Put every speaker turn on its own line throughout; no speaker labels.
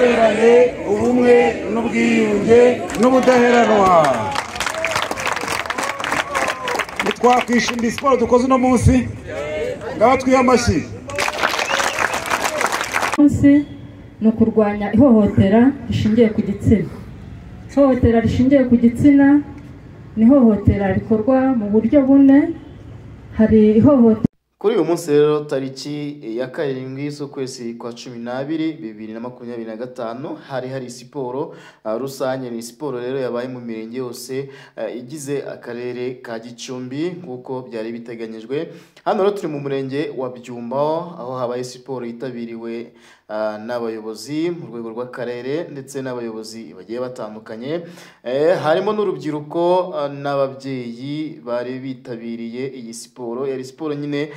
Ubuhahirane, ubumwe n'ubwiyunge n'ubudaheranwa. Ntitwakwishimira siporo dukoze uno munsi? Ngaho twihe amashyi.
Munsi ni ukurwanya ihohotera rishingiye ku gitsina. Ihohotera rishingiye ku gitsina ni ihohotera rikorwa mu buryo bune. Hari ihohotera.
Kuri uyu munsi rero, tariki ya 7 z'ukwezi kwa 12 2025, hari siporo rusange. Ni siporo rero yabaye mu mirenge yose igize akarere ka Gicumbi nk'uko byari biteganyijwe. Hano rero turi mu murenge wa Byumba, aho habaye siporo yitabiriwe n'abayobozi mu rwego rw'akarere ndetse n'abayobozi bagiye batandukanye, harimo n'urubyiruko n'ababyeyi bari bitabiriye iyi siporo. Yari siporo nyine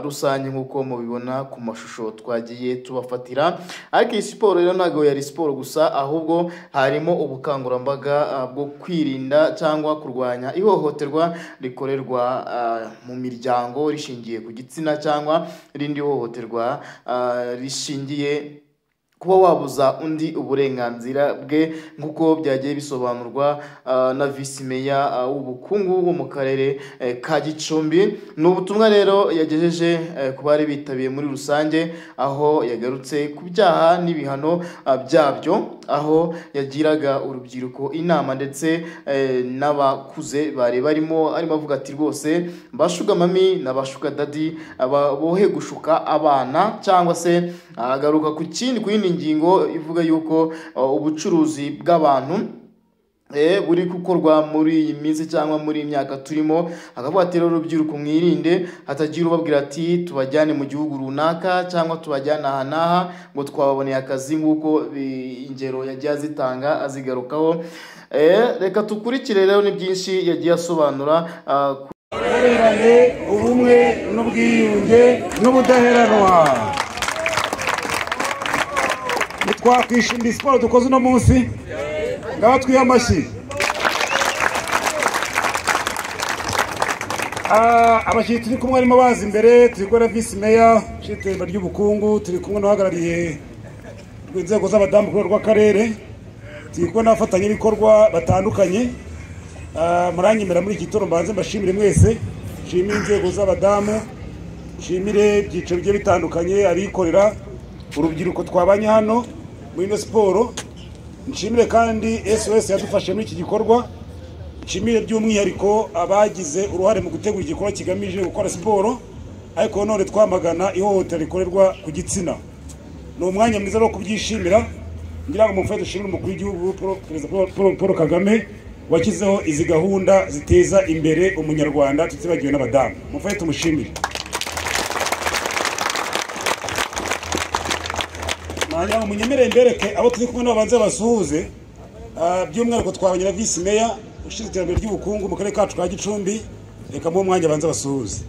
rusange nk'uko mubibona ku mashusho twagiye tubafatira. Ariko iyi siporo rero ntabwo yari siporo gusa, ahubwo harimo ubukangurambaga bwo kwirinda cyangwa kurwanya ihohoterwa rikorerwa mu miryango rishingiye ku gitsina, cyangwa irindi hohoterwa rishingiye kuba wabuza undi uburenganzira bwe, nk'uko byagiye bisobanurwa na visi meya w'ubukungu wo mu karere ka Gicumbi. Ni ubutumwa rero yagejeje ku bari bitabiye muri rusange, aho yagarutse ku byaha n'ibihano byabyo, aho yagiraga urubyiruko inama ndetse n'abakuze bari barimo, arimo avuga ati rwose ba sugar mummy na ba sugar daddy bohe gushuka abana, cyangwa se agaruka ku kindi, ku yindi ngingo ivuga yuko ubucuruzi bw'abantu buri gukorwa muri iyi minsi cyangwa muri iyi myaka turimo. Akavuga ati rero urubyiruko mwirinde, hatagira ubabwira ati tubajyane mu gihugu runaka cyangwa tubajyane aha n'aha ngo twababoneye akazi, nk'uko ingero yagiye azitanga azigarukaho. Reka tukurikire rero, ni byinshi yagiye asobanura.
Ubuhahirane, ubumwe n'ubwiyunge n'ubudaheranwa. Ntitwakwishimira siporo dukoze uno munsi? Ngaho twihe amashyi. Abashyitsi turi kumwe harimo baza imbere, turi kumwe na visi meya ushinzwe iterambere ry'ubukungu, turi kumwe n'uhagarariye inzego z'abadamu ku rwego rw'akarere, turi kumwe n'abafatanyabikorwa batandukanye. Muranyemera muri iki gitondo mbanze mbashimire mwese, nshimire inzego z'abadamu, nshimire ibyiciro bigiye bitandukanye, abikorera, urubyiruko twabanye hano muri ino siporo, nshimire kandi SOS yadufashe muri iki gikorwa, nshimire by'umwihariko abagize uruhare mu gutegura igikorwa kigamije gukora siporo ariko none twamagana ihohotera rikorerwa ku gitsina. Ni umwanya mwiza wo kubyishimira. Ngira ngo mumfashe dushimire umukuru w'igihugu Perezida Paul Kagame washyizeho izi gahunda ziteza imbere umunyarwanda, tutibagiwe n'abadamu. Mumfashe tumushimire. Nagira ngo munyemerere mbereke abo turi kumwe n'abanze basuhuze. By'umwihariko twabanye na visi meya ushinzwe iterambere ry'ubukungu mu karere kacu ka Gicumbi. Reka muhe umwanya abanze basuhuze.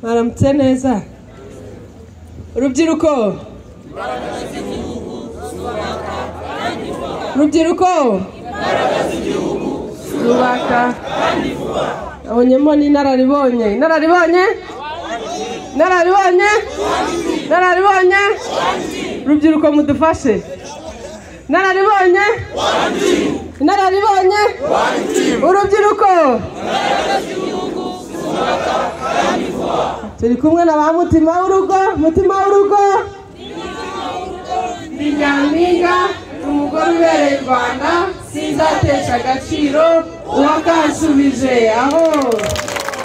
Mwaramutse neza urubyiruko, rubyiruko zubaka. Abonyemo n'inararibonye, inararibonye, inararibonye, inararibonye. Rubyiruko mudufashe. Inararibonye, inararibonye, urubyiruko. Turi kumwe na ba mutima w'urugo, mutima w'urugo ni nyampinga, umugore ubereye u Rwanda, sinzatesha agaciro uwakansubije aho.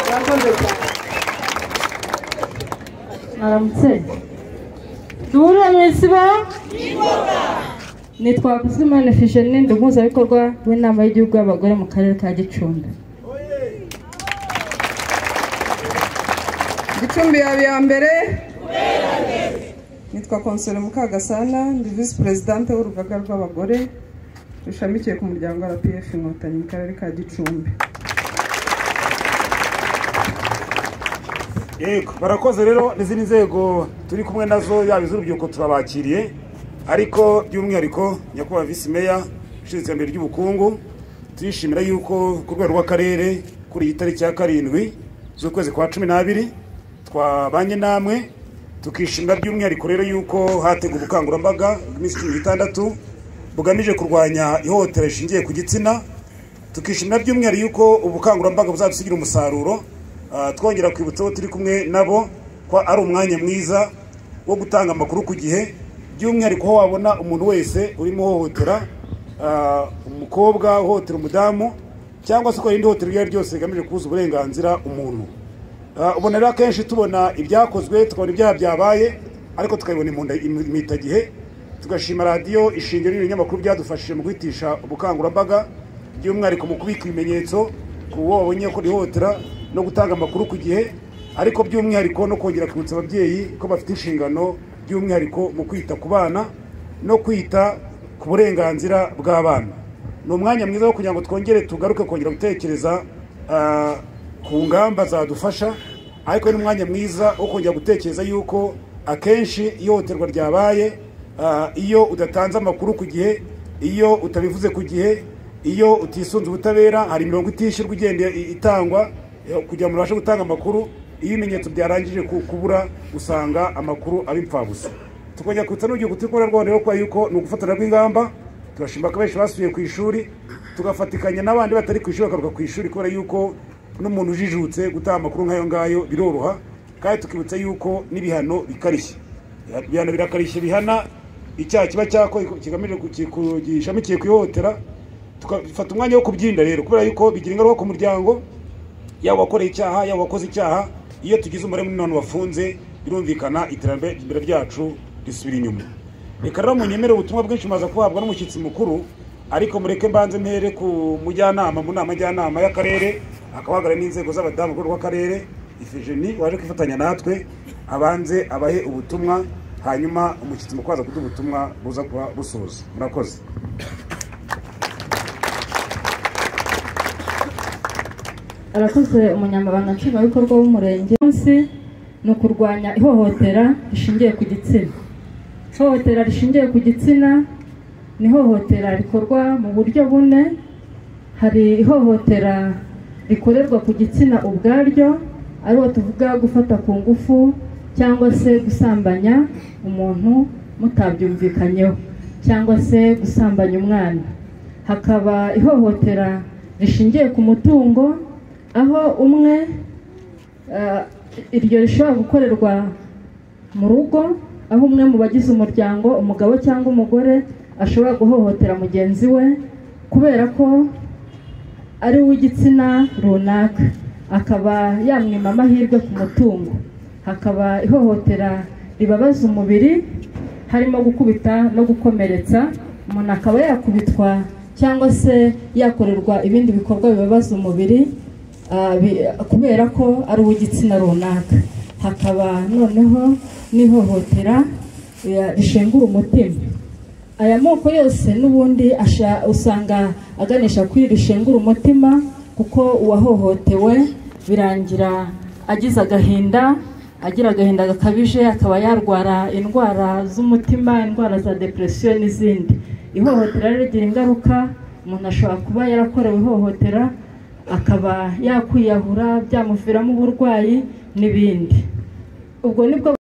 Murakoze cyane.
Mwaramutse. Duhure mu isibo. Nitwa Kuzimana Efigenie, ndi umuhuzabikorwa w'inama y'igihugu y'abagore mu karere ka Gicumbi.
Gicumbi yaba iya mbere. Nitwa Konsole Mukagasana, ndi visi perezidante w'urugaga rw'abagore rushamikiye ku muryango RPF Inkotanyi mu karere ka Gicumbi.
Yego, barakoze rero n'izindi nzego turi kumwe nazo, yaba iz'urubyiruko turabakiriye, ariko by'umwihariko nyakubahwa visi meya ushinzwe iterambere ry'ubukungu, turishimira yuko ku rwego rw'akarere kuri iyi tariki ya 7 z'ukwezi kwa 12 twabanye namwe Tukishimira by'umwihariko rero yuko hateguwe ubukangurambaga bw'iminsi 16 bugamije kurwanya ihohotera rishingiye ku gitsina. Tukishimira by'umwihariko yuko ubukangurambaga buzadusigira umusaruro. Twongera kwibutsa abo turi kumwe nabo ko ari umwanya mwiza wo gutanga amakuru ku gihe, by'umwihariko aho wabona umuntu wese urimo uhohotera umukobwa, uhohotera umudamu, cyangwa se ko irindi hohotera iryo ari ryose rigamije kubuza uburenganzira umuntu. Ubona rero akenshi tubona ibyakozwe, tukabona ibyaha byabaye, ariko tukabibona impitagihe. Tugashima radiyo Ishingiro n'ibinyamakuru byadufashije mu kwitisha ubukangurambaga, by'umwihariko mu kubika ibimenyetso ku wo wabonye ko ihohotera no gutanga amakuru ku gihe, ariko by'umwihariko no kongera kwibutsa ababyeyi ko bafite inshingano by'umwihariko mu kwita ku bana no kwita ku burenganzira bw'abana. Ni umwanya mwiza wo kugira ngo twongere tugaruke kongera gutekereza ku ngamba zadufasha, ariko ni umwanya mwiza wo kongera gutekereza yuko akenshi ihohoterwa ryabaye, iyo udatanze amakuru ku gihe, iyo utabivuze ku gihe, iyo utisunze ubutabera, hari imirongo itishyurwa igenda itangwa kugira ngo ubashe gutanga amakuru. Iyo ibimenyetso byarangije kubura, usanga amakuru ari impfabusa. Tukongera kwibutsa n'urubyiruko turi kumwe narwo rero ko yuko ni ugufatana rw'ingamba. Turashima ko benshi basubiye ku ishuri, tugafatikanya n'abandi batari ku ishuri bagaruka ku ishuri, kubera yuko n'umuntu ujijutse gutanga amakuru nk'ayo ngayo biroroha. Kandi tukibutsa yuko n'ibihano bikarishye, ibihano birakarishye, bihana icyaha kiba cyakozwe kigamije gishamikiye ku ihohotera. Tukafata umwanya wo kubyirinda rero, kubera yuko bigira ingaruka ku muryango, yaba uwakoreye icyaha, yaba uwakoze icyaha. Iyo tugize umubare munini w'abantu bafunze, birumvikana iterambere ryacu risubira inyuma. Reka rero munyemere ubutumwa bwinshi maze kuhabwa n'umushyitsi mukuru, ariko mureke mbanze mpere ku mujyanama mu nama njyanama y'akarere, akaba ahagarariye n'inzego z'abadamu ku rwego rw'akarere, Ifigeni waje kwifatanya natwe, abanze abahe ubutumwa, hanyuma umushyitsi mukuru aza kuduha ubutumwa buza kuba busoza. Murakoze.
Arakoze umunyamabanga nshingwabikorwa w'umurenge. Munsi ni ukurwanya ihohotera rishingiye ku gitsina. Ihohotera rishingiye ku gitsina ni ihohotera rikorwa mu buryo bune. Hari ihohotera rikorerwa ku gitsina ubwaryo, ariwo tuvuga gufata ku ngufu cyangwa se gusambanya umuntu mutabyumvikanyeho, cyangwa se gusambanya umwana. Hakaba ihohotera rishingiye ku mutungo, aho umwe iryo rishobora gukorerwa mu rugo, aho umwe mu bagize umuryango, umugabo cyangwa umugore, ashobora guhohotera mugenzi we kubera ko ari uw'igitsina runaka, akaba yamwima amahirwe ku mutungo. Hakaba ihohotera ribabaza umubiri, harimo gukubita no gukomeretsa, umuntu akaba yakubitwa cyangwa se yakorerwa ibindi bikorwa bibabaza umubiri kubera ko ari uw'igitsina runaka. Hakaba noneho n'ihohotera rishengura umutima. Aya moko yose n'ubundi usanga aganisha kuri rishengura umutima, kuko uwahohotewe birangira agize agahinda, agira agahinda gakabije, akaba yarwara indwara z'umutima, indwara za depression n'izindi. Ihohotera rigira ingaruka, umuntu ashobora kuba yarakorewe ihohotera akaba yakwiyahura, byamuviramo uburwayi n'ibindi. Ubwo nibwo